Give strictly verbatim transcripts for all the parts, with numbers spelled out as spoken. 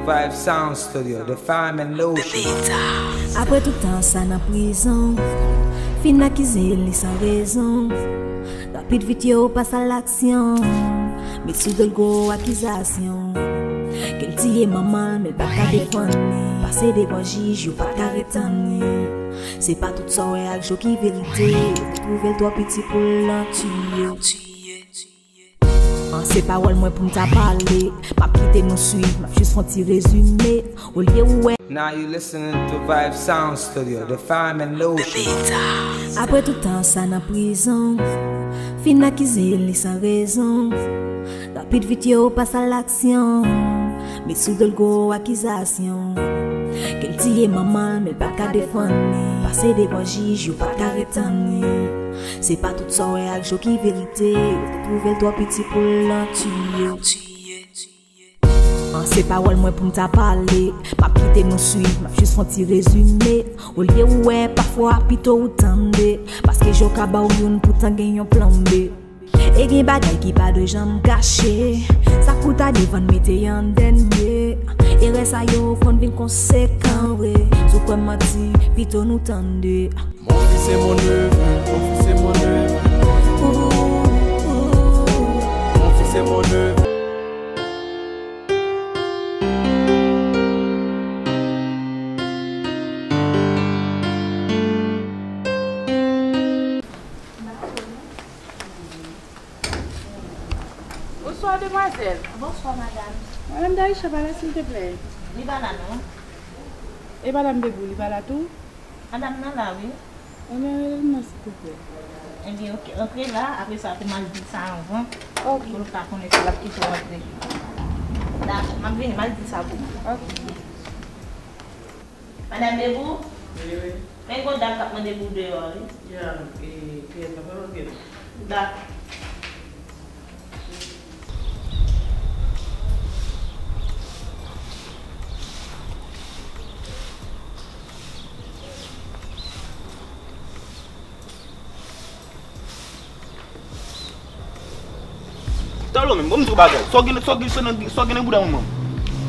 Vibe Sound Studio, the fine and lotion. Apre tout tan sa nan prizon, fin akize li san rezon. Rapid vit yo pas a laksyon. Met sou do l gwo akizasyon. Ke l tiye manman l, men l pa ka defann li. Pase devan jij, yo pa ka retann li. Se pa tout sa w wè ak je w ki verite. Ou twouve l twò piti pou l nan tiye. An, se pawòl mwen pou m ta pale. M ap kite nou swiv, m ap jis fè yon ti rezime. Olye ou wè. Now you listening to Vibe Sound Studio, the fine and lotion. Apre tout tan sa nan prizon, fin akize li san rezon. Rapid vit yo pas a laksyon. Met sou do l gwo akizasyon. Ke l tiye manman l, men l pa ka defann li. Pase devan jij, yo pa ka retann li. Se pa tout sa w wè ak je w ki verite. Ou twouve l twò piti pou l nan tiye. An, se pawòl mwen pou m ta pale. M ap kite nou swiv, m ap jis fè yon ti rezime. Olye ou wè, pafwa pito ou tande. Paske je w ka ba w youn, poutan gen yon plan B. E gen bagay ki pa dwe janm kache. Sa k pou ta devan n mete an dènye. Erè sa yo konn vin konsekan vre. Si w kwè m manti, pito nou tande. Mon fils est mon neveu, mon fils est mon neveu. Mon fils est mon neveu. Bonswa, demwazèl. Bonswa, madanm. Madanm Daïcha pa la, silteplè? Li pa la, non. E madanm Bebou, li pa la tou? Madanm nan la, wi. Ann rele l non, silteplè. Ebyen, oke, antre la, apre sa, pou m al di sa anvan, ok, pou l ka konnen si l ap kite w antre. Dakò, m ap vini, m al di sa pou ou. Ok. Madanm Bebou? Wi, wi. Men gon dam k ap mande pou w deyò, wi. Ya, e, pyès la pa manke non. Dakò. Talò menm, bon, m di w bagay. Sa w gen, sa w gen, sa w gen, sa w gen nan bouda manman m?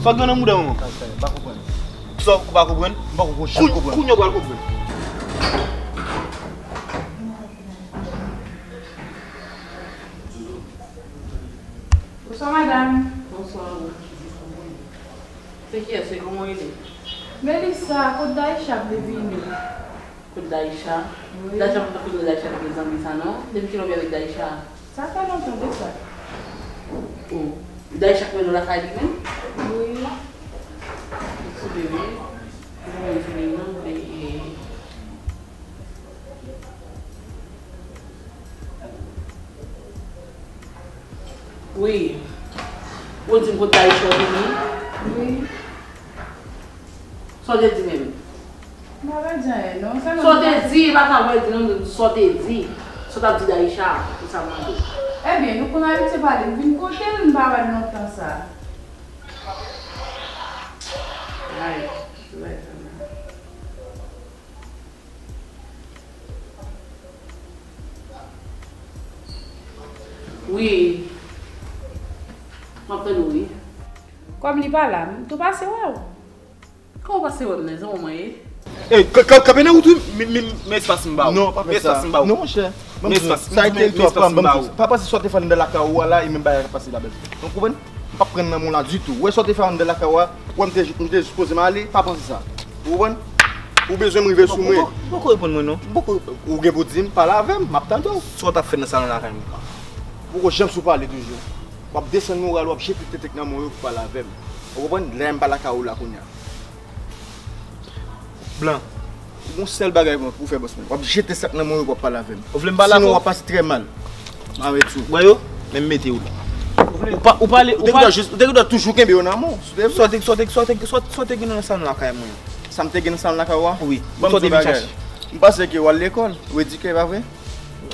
Sa w gen nan bouda manman m? Sa w pa konprann? Sa w pa konprann? M pa konprann, janm konprann. Kounye a w pral konprann. Bonswa, madanm. Bonswa. Se kiyès? Se kòman w rele? Melissa, kot Daïcha vle vini? Kot Daïcha? Wi. Daïcha pa t konn Daïcha te gen zanmi sa non. Depi kilè w pi avèk Daïcha? Sa fè lontan de sa. Oh. Daïcha k mennen w lakay li menm? Wi. Li sou de wi. Li sou de non, men, eh. Wi. Ou di m kot Daïcha vini? Wi. Sa w te di menm? M pa di anyen non. Sa w te di, pa ka wè di non, sa w te di. Sa w t ap di Daïcha, pou sa mande. Ebyen, nou konn abitye pale, m vin kote l, m pa wè l lontan sa. Ay, se bagay sa la. Wi. M ap tande w, wi. Kòm li pa la, m tou pase wè w. Kòman w pase wè m nan? Se manman ye? Ey, k-, k-, kanpe nan wout wi, men, men, men espas m ba ou. Non, pa fè sa. Men espas m ba ou. Non, monchè. Men espas, sa e teritwa pa m, pa panse sa w te fè anndan lakay ou a la, e menm bagay la k ap pase la, bèl. Donk, ou konprann? M p ap pran nan men w la ditou. Ou wè sa w te fè anndan lakay ou a, ou wè m te, m te sipoze m ale, pa panse sa. Ou konprann? Ou bezwen m rive sou mwen. Ou poko reponn mwen non. M poko, ou gen pou di m, pale avè m, m ap tande w. Sa w t ap fè nan salon lakay mwen? Ou poko janm sou pale toujou. W ap desann moral ou, w ap jete tete k nan men w yo pou pale avè m. Ou konprann? Lè m pa lakay ou la kounye a. Blan. Gon sèl bagay pou w fè, bòs mwen. W ap jete sa k nan men w yo pou w ap pale avè m. Ou vle m pale avè w? Sinon w ap pase trè mal. M avèti w. Bwa yo, men m mete w la. Ou pa, ou pale, ou pale. Ou te gen dwa toujou kenbe yo nan men w, si w te vle. Sa w te, sa w te, sa w te, sa w te gen nan salon lakay mwen an? Sa m te gen nan salon lakay ou a? Wi. Sa w te vin chache? M panse ke w al lekòl, ou edike, e pa vre?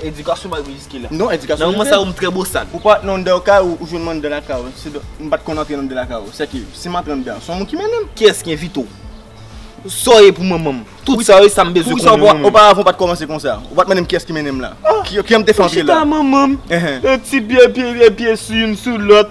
Edikasyon pa rive jiske la. Non, edikasyon rive. Nan moman sa yo, m trè bosal. Ou pa nan anndan lakay ou, ou jwenn mwen anndan lakay ou. Se do-, m pa t konn antre nan anndan lakay ou. Sèke, si m antre anndan, se yon moun ki mennen m. Kiyès ki envite w? Sa w ye pou manman m? Tout sa yo, sa m bezwen konnen pou manman m. Opa-, oparavan, ou pa t kòmanse konsa. Ou pa t mande m kiyès ki mennen m la. Ki, ki jan m te fè antre la. Ou chita manman m, e ti pye, pye, pye, pye sou youn sou lòt.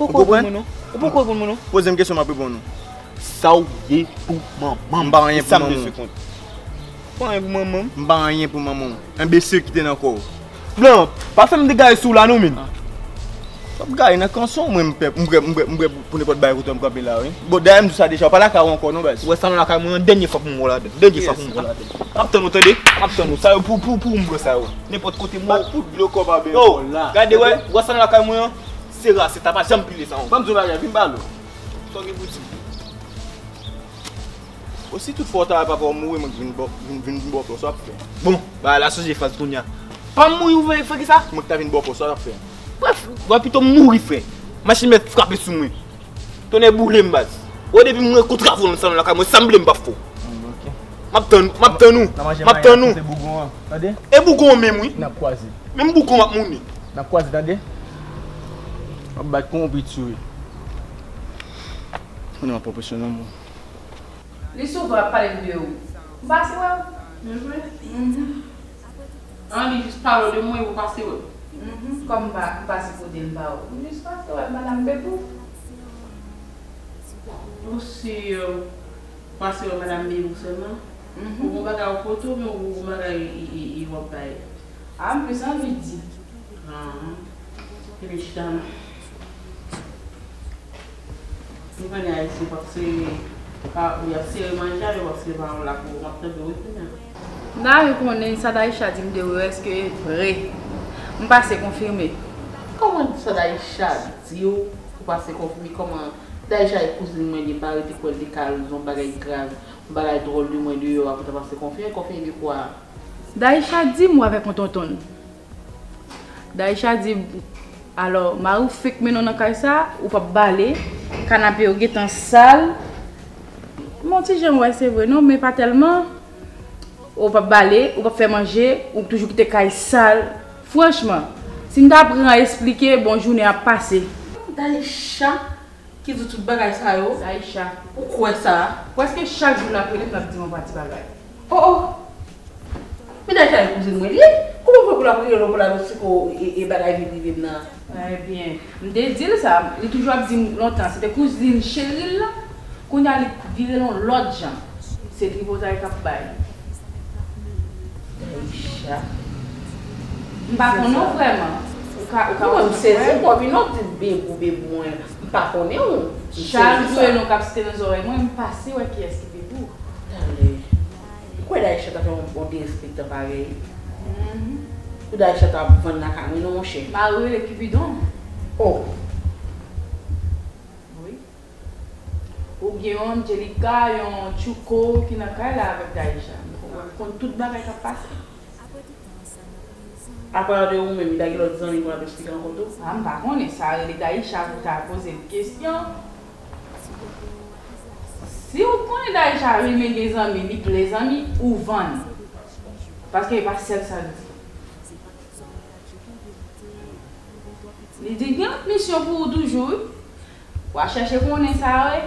Ou poko reponn mwen non. Ou poko reponn mwen non. Poze m kesyon, m ap reponn ou. Sa w ye pou manman m? M pa anyen pou manman w. Ou pa anyen pou manman m? M pa anyen pou manman w. Enbesil ki te nan kò w. Blan, pa fè m degaye sou w la non, men. W ap gaye nan kanson, mwen m prè, m prè, m prè, m prè pou nenpòt bagay kote w m kanpe la, wi. Bon, dayè m di w sa deja, w pa lakay ou ankò non, baz. Ou wè sa nan lakay mwen an, dènye fwa pou m wè w ladan. Dènye fwa pou m wè w ladan. M ap tann ou, tande? M ap tann ou. Sa yo pou, pou, pou m wè sa yo. Nenpòt kote m wè w. Bat kout blo kò pa byen fò la. Yo, gade, wè, w wè sa nan lakay mwen an, se rase, ta pa janm pile sa ankò. Ban m di w bagay, vin pale w. Sa w gen pou di m? Bon, si tout fwa w ta wè papa w mouri, mwen vin ba w, vin, vin, vin ba w pè w, sa w ap fè? Bon, bagay la chanje faz kounye a. Pa m mouri, ou vle fè kisa? Mwen ki ta vin ba w pè w, sa w ap fè? Brèf, w a pito m mouri, frè. Machin mèt frape sou mwen. Tonnè boule m, baz. Wè, depi m rankontre avè w nan salon lakay mwen, sanble m p ap fè w. M ap tann, m ap tann ou. M ap tann ou. E bougon an menm, wi. Menm bougon m ap mounen. N ap kwaze, tande? M ap bat kon yon piti, wi. Konnen w ap pran presyon nan mwen. Li souvan ap pale m de ou. M pase wè w. Men vre? Mhm. An, li jis pale w de mwen epi w pase wè m. Mhm. Kòm m pa, m pase kote l pa wè w. M jis pase wè madanm Bebou. Ou si, euh, pase wè madanm Bebou sèlman? Mhm. Ou gon bagay ou pote oubyen ou gon bagay i, i, i w ap bay? A, m plis anvi di. Ah. Epi chita non. Nou konnen Ayisyen p ap sere, pa, y ap sere manje a, yo p ap sere pawòl la pou w, m ap tande w wi kounye a. M ta renmen konnen sa Daïcha di m de ou yo, èske vre? M pase konfime. Kòman sa Daïcha di w, ou pase konfime? Kòman Daïcha e kouzin mwen, li m pa rete kwè l te ka rezon bagay grav, yon bagay dwòl de mwen deyò a pou ta pase konfime, konfime de kwa? Daïcha di m ou avèk yon tonton l. Daïcha di, alò, mari w fenk mennen w nan kay sa, ou p ap bale, kanape yo gentan sal. M on ti jan wè se vre non, men pa tèlman. Ou p ap bale, ou p ap fè manje, ou toujou kite kay sal. Franchman, si m ta pran esplike, bon, jounen ap pase. Daïcha ki di tout bagay sa yo? Daïcha. Ou kwè sa? Prèske chak jou l ap rele m, l ap di m yon pati bagay. Oh, oh! Men Daïcha e kouzin mwen li ye. Kòman w fè pou l ap rele w pou l ap eksplike w e, e bagay vi prive m nan? Ebyen, m te di l sa, li toujou ap di m lontan, se te kouzin cheri l lan. Kounye a li vire l yon lòt jan. Se tripotay k ap bay. Daïcha. M pa konnen w vrèman. Ou ka, ou ka wè m sezi, kò vin w ap di m Bebou, Bebou, mwen. M pa konnen w. M sezi sa. Chak jou e non k ap site nan zòrèy mwen, m pase wè kiyès ki Bebou. Talè. Ou kwè Daïcha ta fè yon, yon derespektan parèy? Mhm. Pou Daïcha ta vann lakay mwen non, monchè. Mari w rele Cupidon. Oh. Wi. Ou gen yon Angelica, yon Tchouko ki nan kay la avèk Daïcha. M konn tout bagay k ap pase. Apa de ou menm, li pa gen lòt zanmi pou l ap eksplike ankò tou? A, m pa konnen. Sa rele Daïcha pou ta poze l kesyon. Si w konnen Daïcha renmen gen zanmi, li plen zanmi, ou vann. Paske e pa sèl sa l di. Li di gen lòt misyon pou ou toujou, wi. W a chèche konnen sa, wi.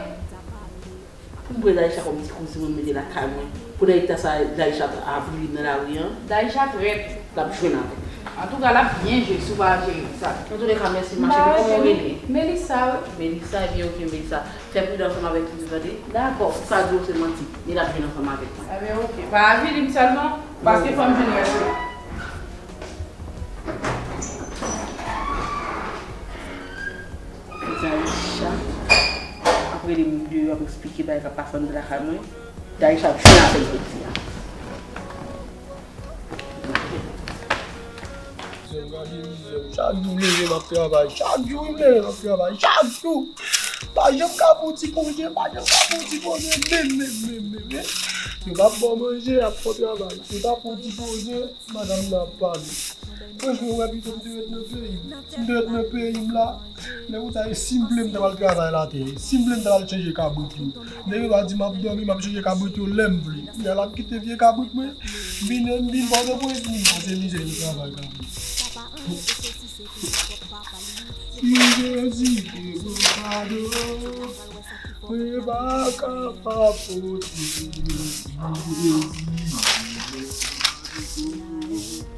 M pran Daïcha kòm ti kouzin mwen, m mete lakay mwen. Pou nan eta sa Daïcha avili nan lari an. Daïcha trèt. L ap jwenn avè m. Antouka, l ap byen jwe si w pa jere sa. Antouleka, mèsi, ma cheri. Kòman w rele? Melissa, wi. Melissa, ebyen, oke, Melissa. Fè pridan ansanm avèk li, tande? Dakò. Sa di w se manti. Li l ap jwenn ansanm avèk mwen. Ebyen, oke. Pa avili m sèlman, paske fò m jwenn rès la. Daïcha ap rele m deyò, ap eksplike bagay k ap pase anndan lakay mwen. Daïcha ap jwenn avè l jodi a. Chak jou m leve m ap travay, chak jou m leve m ap travay, chak jou. Pa janm ka fè yon ti konje, pa janm ka fè yon ti konje, menm, menm, menm, menm, menm. Yo p ap ba w manje, ap fè travay. Yo pa fè yon ti konje, madanm nan ap pale. Franchman, wè, pito m te ret nan peyi m. M te ret nan peyi m la. Lè konsa, e si m vle, m ta pral travay latè. Si m vle, m ta pral chanje kabrit yo. Nèg yo va di m ap dòmi, m ap chanje kabrit yo lè m vle. Kounye a l ap kite vye kabrit mwen. M vin, m vin Pòtoprens, m vin pase mizè nan travay kabrit. Ki Jezi te pran fado, mwen pa ka pa pote. Ki Jezi te pran fado, ki Jezi te pran fado.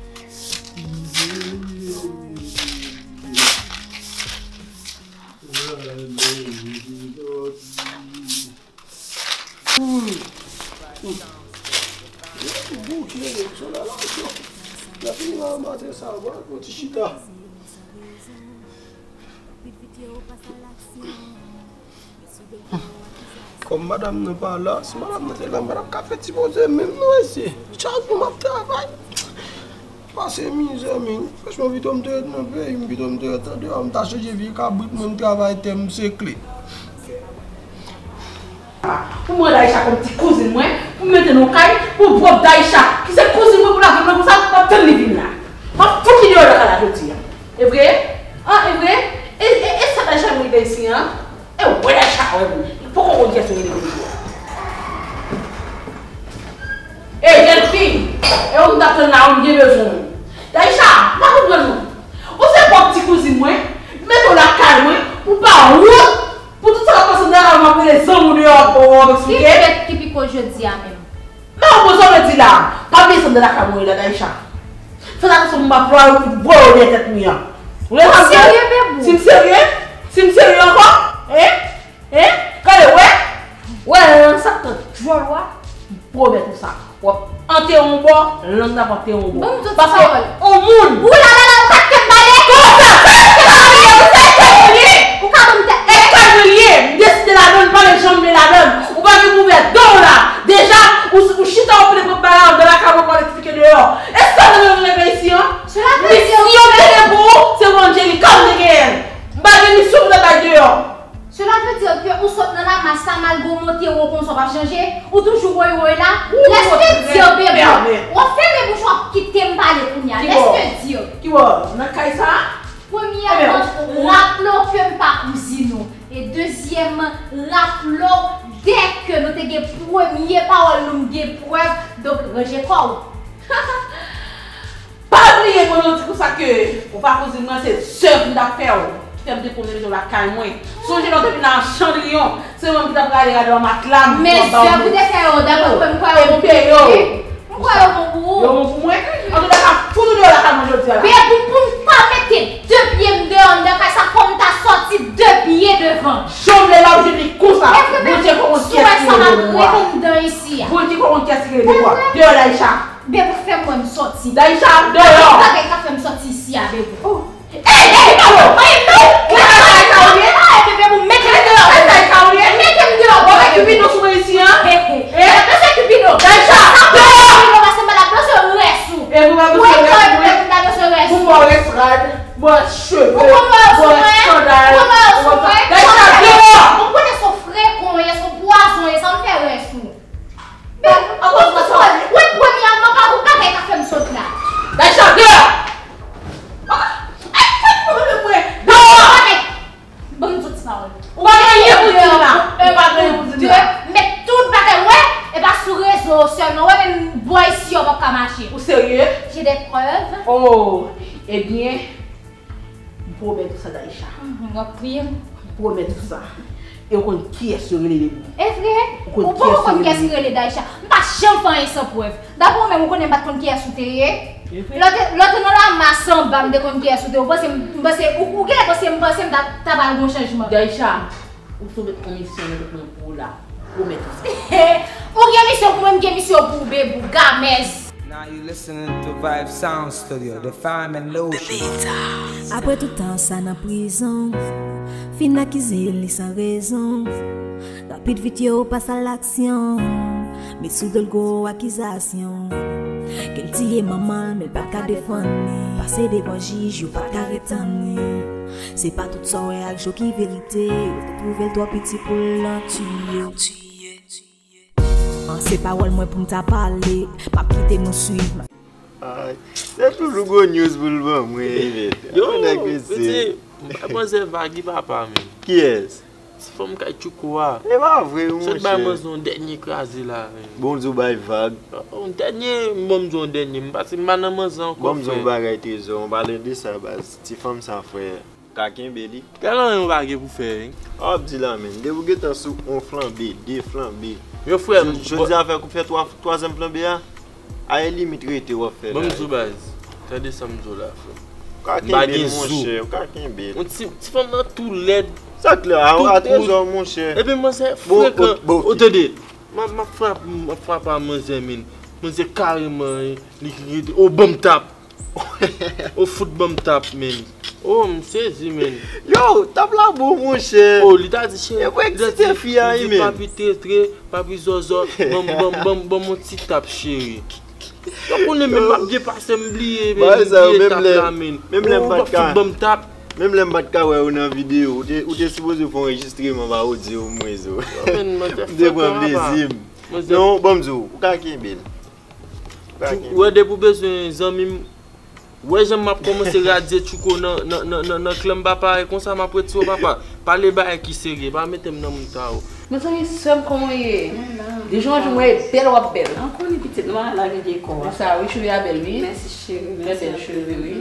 Bouke, sou la la, sou. Lè fini la, maten sa, bon, bon ti chita. Kòm madanm nan pa la, si madanm nan te la, madanm ka fè ti poze menm non, mesye. Chak jou m ap travay. Pase mizè, men. Franchman, pito m te ret nan peyi m, pito m te ret andeyò, m ta chanje vye kabrit mwen, m travay tè m sekle. Pou mwen, Daïcha kòm ti kouzin mwen, pou m mete nan kay, pou pwòp Daïcha, ki se kouzin mwen, pou lage mwen konsa, m ap tann li vin la. M ap fout li deyò lakay la jodi a. E vre? An, e vre? E, e, e sa Daïcha m rive isi an? E wè Daïcha wè m. Li poko konn kiyès yo rele Bebe. E jèn fi, e ou m t ap tann la, ou m byen bezwen w. Daïcha, m pa konprann ou. Ou se pwòp ti kouzin mwen, m mete w lakay mwen, ou pa wont pou tout sa k ap pase anndan lakay mwen, ap rele zanmi w deyò, ap, ap, ap eksplike. Ki fèt ki pi ko jodi a menm? Men ou bezwen di la, pa bliye sa anndan lakay mwen la, Daïcha. Fè atansyon pou m pa pran yon kout bò yo dèyè tèt mwen an. Ou serye, Bebou? Si m serye? Si m serye ankò? Hein? Hein? Gade, wè. Wè, lang sa k nan djòl ou a, m pwomèt ou sa. W ap antere yon bò, lang nan ap antere yon bò. Ban m di w ti pawòl. Paske yon moun. Ou la la la, ou ka kite m pale? Konsa, sa se kay mwen ye, ou se kay mwen ye. Ou ka ban m tèt. E kay mwen ye, m deside ladan l, m pa vle janm vle ladan l. Ou pa vin ouvè do w la. Deja, ou, ou chita, ou vle pran bagay anndan lakay mwen, ou pral eksplike deyò. E sa nou vle reve isi an? Misyon m te gen pou ou, se yon Angelica m te genyen. M pa gen misyon pou m ta bay deyò. Cela veut dire que ou sot nan lamas la, malgre w monte wo konsa, w pa chanje, ou toujou woy woy la. Laisse-le dire, bebe. W ap fèmen bouch ou, w ap kite m pale kounye a. Laisse-le dire. Ki wè nan kay sa a? Premyèman, raple w ke m pa kouzin ou. E dezyèmman, raple w dèke nou te gen premye pawòl nou, m gen prèv, donk ranje kò w. Pa bliye mwen, mwen di konsa ke ou pa kouzin mwen, se zèv m t ap fè w ki fè m te konnen mete w lakay mwen. Sonje lè w te vin la an Chandriyon, se mwen ki t ap rale rad ou an matla m. Men zèv ou te fè yo, daprè mwen, m kwè yo bon pou ou. M kwè yo bon pou ou. Yo bon pou mwen? Antouka, fout ou deyò lakay mwen jodi a la. Bebou, pou m pa mete de pye m deyò anndan kay sa, fò m ta sòti de pye devan. Jan m leve la, ou jwenn li konsa. Bondye konn kiyès ki rele mwen. Bondye konn kiyès ki rele mwen. Deyò, Daïcha. Bebou, fè m wè m sòti. Daïcha, deyò. Bagay ka fè m sòti isi a, Bebou. Ey, ey, Bebou, ey, non. Ou pa ka sa ou ye? Ey, Bebou, mete m deyò. Ou pa ka sa ou ye? Mete m deyò. Ou pa Cupidon sou mwen isi, an? Ey, ey. Mete Cupidon. Daïcha, deyò. Cupidon, paske m pa t ap danse rès ou. E pou mwen danse rès ou, wi. Ou pa danse rès ou. Pou mwen rès rad, mwen cheve, mwen sandal. Ou pa sou mwen. Daïcha, deyò. Ou konnen se yon frekan w ye, se yon pwazon w ye, sa m fè rès ou. Mwen, premyèman, pa pou bagay ka fè m sot la. Daïcha, deyò! Ay, fè m pran mwen! Deyò! Ban m di w ti pawòl. Ou pa gen anyen pou di m la. Ou pa gen anyen pou di m la. Met tout bagay, wè, e pa sou rezo sèlman. Wè, menm bò isi yo p ap ka mache. Ou serye? J'ai des preuves. Oh, ebyen, M pwomèt ou sa, Daïcha. Mhm, w ap kriye m. M pwomèt ou sa. E ou konn kiyès yo rele Bebou? E vre? Ou poko konn kiyès ki rele Daïcha. M pa t janm fè anyen san prèv. Daprè w menm, ou konnen m pa t konn kiyès ou te ye. E vre? Lè w te, lè w te nan lamas anba, m te konn kiyès ou te ye. Ou panse m, m panse, ou, ou genlè panse m panse m ta, ta pral gen yon chanjman. Daïcha, ou sot met yon misyon nan tèt mwen pou ou la. Pwomèt ou sa. Ou gen misyon pou mwen, m gen misyon pou ou, Bebou, gamèz. Now you listening to Vibe Sound Studio, the fine and lotion. Apre tout tan sa nan prizon, fin akize li san rezon. Rapid vit yo pas a laksyon, met sou do l gwo akizasyon. Ke l tiye manman l, men l pa ka defann li. Pase devan jij, yo pa ka retann li. Se pa tout sa w wè ak je w ki verite, yo te twouve l twò piti pou l nan tiye. Se pawòl mwen pou m ta pale, m ap kite nou swiv. Se toujou gwo news pou l ban mwen, men. Yo, nèg mesye. Piti, m bay manzè vag wi papa, men. Kiyès? Ti fanm kay Tchouko a. E pa vre, wi, monchè. Sot bay manzè yon dènye kraze la, men. Bon, m di w bay vag. Yon dènye, m ban m di w yon dènye. M pa, m pa nan manzè ankò, frè. Bon, m di w yon bagay, Trezò. An palan de sa, baz. Ti fanm sa, frè. Ka kenbe li. Gade yon bagay pou fè, wi. A w ap di la, men. Depi w gentan sou yon flanbe, de flanbe. Yo, frè m, jodi a fè, fè twa, twazyèm flanbe a. A la limit rete w ap fè la. Ban m di w baz. Tande sa m di w la, frè. Ou ka kenbe l, monchè, ou ka kenbe l. Yon ti, ti fanm nan tou lèd. Sa klè, a, a Trezò, monchè. Epi manzè frekan. Ou tande? M ap, m ap frape, m ap frape a manzè, men. Manzè kareman, li, li rete, o, ban m tap. O, fout ban m tap, men. O, m sezi, men. Yo, tap la bon, monchè. O, li ta di, cheri, li ta di, li di, papi trete, papi zòzò, ban m, ban m, ban m, ban m yon ti tap, cheri. Yo konnen menm m ap byen pase, m bliye, men m bliye tap la, men. Menm lè m pa t ka, menm lè m pa t ka wè w nan videyo, ou te, ou te sipoze fè yon anrejistreman pa odyo, omwen zo. M te pran plezi m. Non, ban m di w, ou ka kenbe l. Ou wè, depi w bezwen zanmi m, wè jan m ap kòmanse radye Tchouko nan, nan, nan, nan, nan klan, m pa parèy konsa, m ap retire w, papa. Pale bagay ki serye, pa mete m nan moud sa yo. Mezanmi, sè m, kòman w ye? Mwen la. Dejan w di mwen bèl, w ap bèl. Ankò ni pitit, nou pa lage vye kò a. Sa, wi, cheve a bèl, wi. Mèsi, cheri. Trè bèl cheve, wi.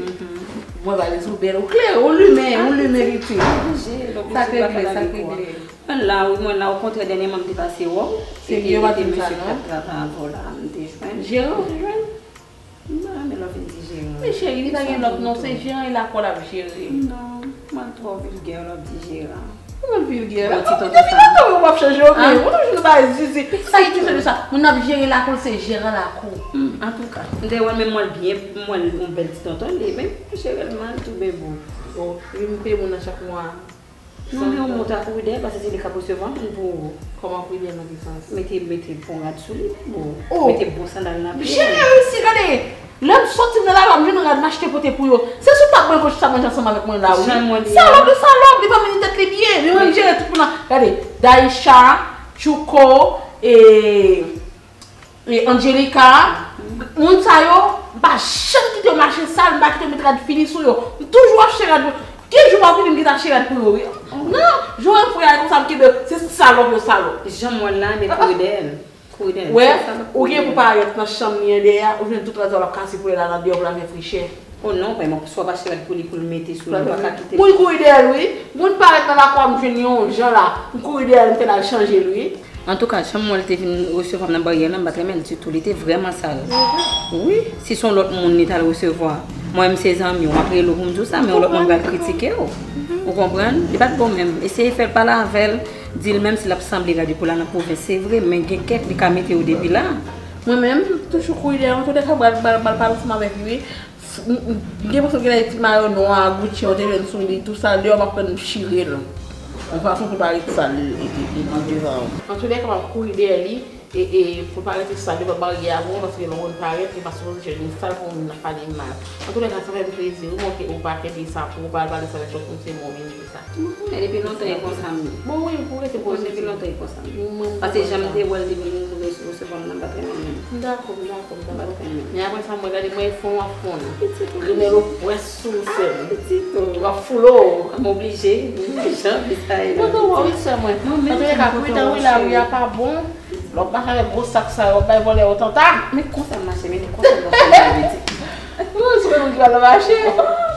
Mwen pa di w bèl, ou klere, ou limen, ou limen, pitit. Sa k regle, sa k regle. Mwen la, wi, mwen la, okontrè, dènyèman, m te pase wè w. Se li yo pa di m sa, non? Travay avè w la, m te jwenn. Jeran, ou te jwenn? M pa renmen lè w vin di jeran. Men cheri, li pa gen lòt non, se jeran e lakòl ap jere. Non, mwen twò vilgè lè w ap di jeran. Kòman vilgè? Bon, ti tonton sa. Depi lontan w ap chanje opinyon, ou toujou nan bagay zizi. Sa ki sou sa? Moun ap jere lakou, se jeran lakou. Antouka, m te wè l, men m wè l byen, m wè l yon bèl ti tonton, li, men jere l mal tou, men bon. Bon, li m peye moun nan chak mwa. Non, men yon moun ta kouri dèyè, paske se li k ap resevwa moun pou ou. Kòman kouri dèyè nan ki sans? Mete, mete bon rad sou li, bon. Mete bon sandal nan pye li. Jere resi, gade! Lè m soti nan lari a, m jwenn rad m achte pote pou yo. Se sou tab mwen koch sa manje ansanm avèk mwen la, wi. Salòp de salòp, li pa mennen tèt li byen. Li menm jere tout moun nan. Gade, Daïcha, Tchouko, e, e, Angelica, moun sa yo, m pa janm kite yo mache sal, m pa kite yo met rad fini sou yo. M toujou achte rad pou, gen jou m ap vini, m gentan achte rad pou yo, wi. Non, jan w wè m fè a konsa, m kenbe yo, se salòp yo salòp. Jan m wè l la, men kouri dèyè l. Kouri dèyè l. Wè, ou gen pou parèt nan chanm li an dèyè a, ou jwenn tout rad sa yo l ap kase pou l la nan deyò pou l al fè frechè. O non, pa mwen, swa pa chèlèt pou li, pou l mete sou li, ou pa ka kite l. Moun kouri dèyè l, wi. Moun parèt nan lakou a, m jwenn yon jan la. M kouri dèyè l, m fè l al chanje l, wi. Antouka, jan m wè l te vin resevwa m nan baryè la, m pa t renmen l ditou. Li te vrèman sal. Wi, si se yon lòt moun li t al resevwa, mwen menm se zanmi w, m ap rele w pou m di w sa, men yon lòt moun pral kritike w. Ou konprann? Li pa t bon menm. Eseye fè l pale avè l, di l menm si l ap sanble gade pou l al nan pwovens. Se vre, men gen kèk li ka mete yo depi la. Mwen menm, m toujou kouri dèyè l, antoulèka, m pral, m pral, m pral pale ansanm avèk li, wi. M, m, m gen enpresyon gen de ti mayo nwa, Gucci, yo te jwenn sou li, tou sa, deyò m ap tann m chire l. Yon fason pou l pa ret sal, e, e, e, e devan w. Antoulèka, m ap kouri dèyè li, e, e, pou l pa rete sal devan baryè a pou mwen, paske lè moun parèt, li pa sipoze jwenn sal pou moun nan pale mal. Antoulèka, sa fè m plezi, wi, montre ou pa kenbe sa pou ou, pa al pale sa avèk lòt moun, se mwen ou vin di sa. Mwen konnen depi lontan e konsa m ye. Bon, wi, pou rete pozitif. Mwen konnen depi lontan e konsa m ye. Paske jan m te wè l te vin resevwa m nan, m pa t renmen l menm. M dakò, m dakò, m dakò. M pa t renmen l. Men apre sa, mwen gade, mwen fon w ap fon. Pitit ou. Grenèl ou pwès sou ou sèl. Pitit ou. W ap foule w. M oblije. Jan vi sa ye la. Mwen kontan wè w wi, sè mwen. Antoulèka, pridan wi, lari a pa bon. Lè w ap mache avèk gwo sak sa yo, w ap bay vòlè yo tanta. Men konsa m mache, men konsa m mache, pitit. Ou sou moun ki pa nan mache.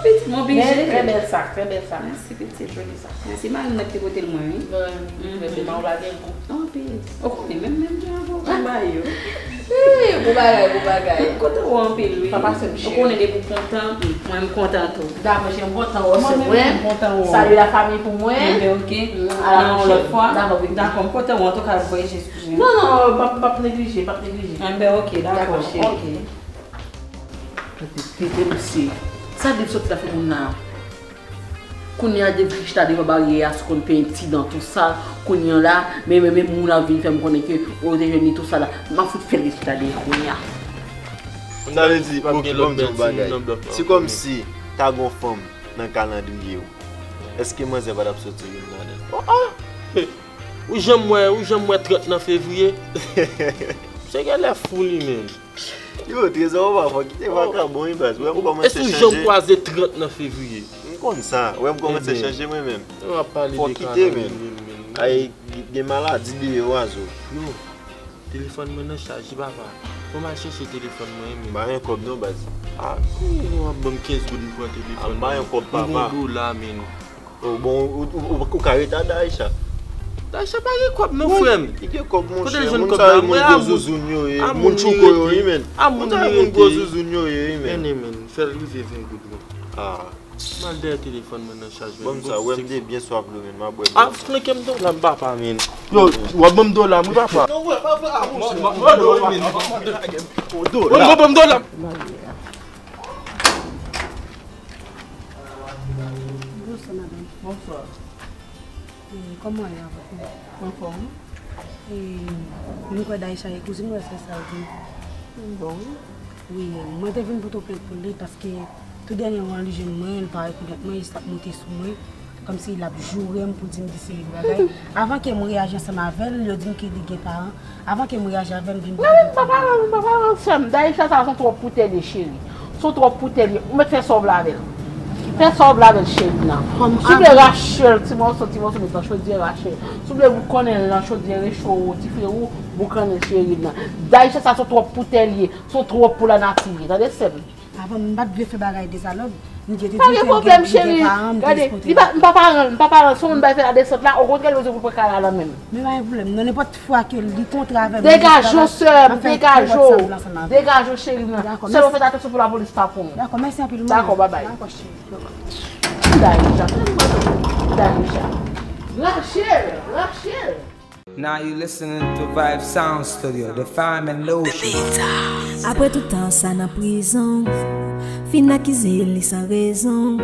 Pitit, m oblije. Men, trè bèl sak, trè bèl sak. Mèsi, pitit. Joli sak. Mèsi, mari m nèt te pote l mwen, wi. Mwen, mwen, mwen, mwen, ou pa gen gou. Anpil. Ou konnen, menm, menm jan avè w, m ba yo. Bon bagay, bon bagay. M kontan wè w anpil, wi. Papa, se m cheri. Ou konnen depi w kontan, mwen, m kontan tou. Dakò, cheri, m kontan wè w, sè mwen. Salye lafanmi pou mwen. Enben, ok. Nan yon lòt fwa. Dakò, baby. Dakò, m kontan wè w, antouka, voye Jezi. Non, non, p ap, p ap neglije, p ap neglije. Enben, ok, dakò, cheri. Tande, tande, mesye. Sa di l soti la fè moun nan. Kounye a, depi chita devan baryè a, sou konn penyen ti dan tou sal. Kounye a la, men, men, men moun ap vin fè m konnen ke, o, te jwenn li tou sal la. M ap fout fè l chita dèyè kounye a. Sa vle di, ok, ban m di yon bagay. Se kòmsi ta gon fanm nan kalandriye w. Èske manzè pa t ap soti youn ladan l? O, o! Ou janm wè, ou janm wè trant nan fevriye? Misye genlè fou li menm. Yo, trezò, ou pa fò kite vakabon wi, baz. Wè m kòmanse chanje. Èske w janm kwaze trant nan fevriye? M konn sa. Wè m kòmanse chanje mwen menm. Fò kite, men. Ay, gen maladi deyò a zo. Yo, telefòn mwen nan chaj wi, papa. Fò m al chèche telefòn mwen, men. M pa gen kòb non, baz. A, kounye a w ap ban m kenz goud m pran telefòn mwen. M pa gen kòb, papa. M gon dola, men. Oh, bon, ou, ou, ou, ou ka rete a Daisha. Daisha pa gen kòb non, frè m. Li gen kòb, monchè. Moun sa yo, moun gwo zouzoun yo ye. Moun tchouko yo ye, men. Moun sa yo, moun gwo zouzoun yo ye, men. Men, men, fè l rive ven goud, men. Ah. M al dèyè telefòn mwen nan chaj, men. Bon, sa, wè m te byen swaf dlo, men. M a bwè dlo. Ah, flanke m dola m, papa, men. Yo, w ap ban m dola m wi, papa. Non, wè, pa, pa, ah, monchè. Bon, bon, bon, bon, dola. Bonswa, madanm. Bonswa. E, kòman w ye avèk ou? Anfòm. E, m kwè Daisha e kouzin mwen, èske sa w di m? Bon, wi. Wi, mwen te vin pote yon plent pou li paske tou dènye ran li jwenn mwen, li pa rekonèt mwen, li ap monte sou mwen. Kòmsi l ap joure m pou di m de seri de bagay. Avan ke m reyaji ansanm avè l, yo di m ke li gen paran. Avan ke m reyaji avè l, m vin... Non, men m pa pale, m pa pale, sè m. Daisha sa se yon twòp pou tèl li, cheri. Se yon twòp pou tèl li. Ou mèt fè sa w vle avè l. Fè sa w vle avè l, cheri m nan. Si w vle rache l, ti mòso, ti mòso, met nan chodyè, rache l. Si w vle boukannen l nan chodyè recho, dife wou, boukannen l, cheri m nan. Daisha sa se yon twòp pou tèl li. Se yon twòp pou lanati li. Tande, sè m. Avan, m pa t vle fè bagay dezalòd. M te di ke m gen, m gen paran, m te espote. Gade, li pa, m pa paran l, m pa paran l. Si yon moun bay fè ladesant la, okontrè, li bezwen pou l pran kay la nan men m. Men pa gen pwoblèm. Nan nenpòt fwa ke li kontre avè m, degaje w, sè m, degaje w. Degaje w, cheri m nan. Sèlman fè atansyon pou lapolis pa pran w. Dakò, mèsi anpil, manmi. Dakò, babay. Dakò, cheri. Daisha, Daisha. Rachel, Rachel. Now you listening to Vibe Sound Studio, the fam and the ocean. Apre tout tan sa nan prizon, fin akize li san rezon.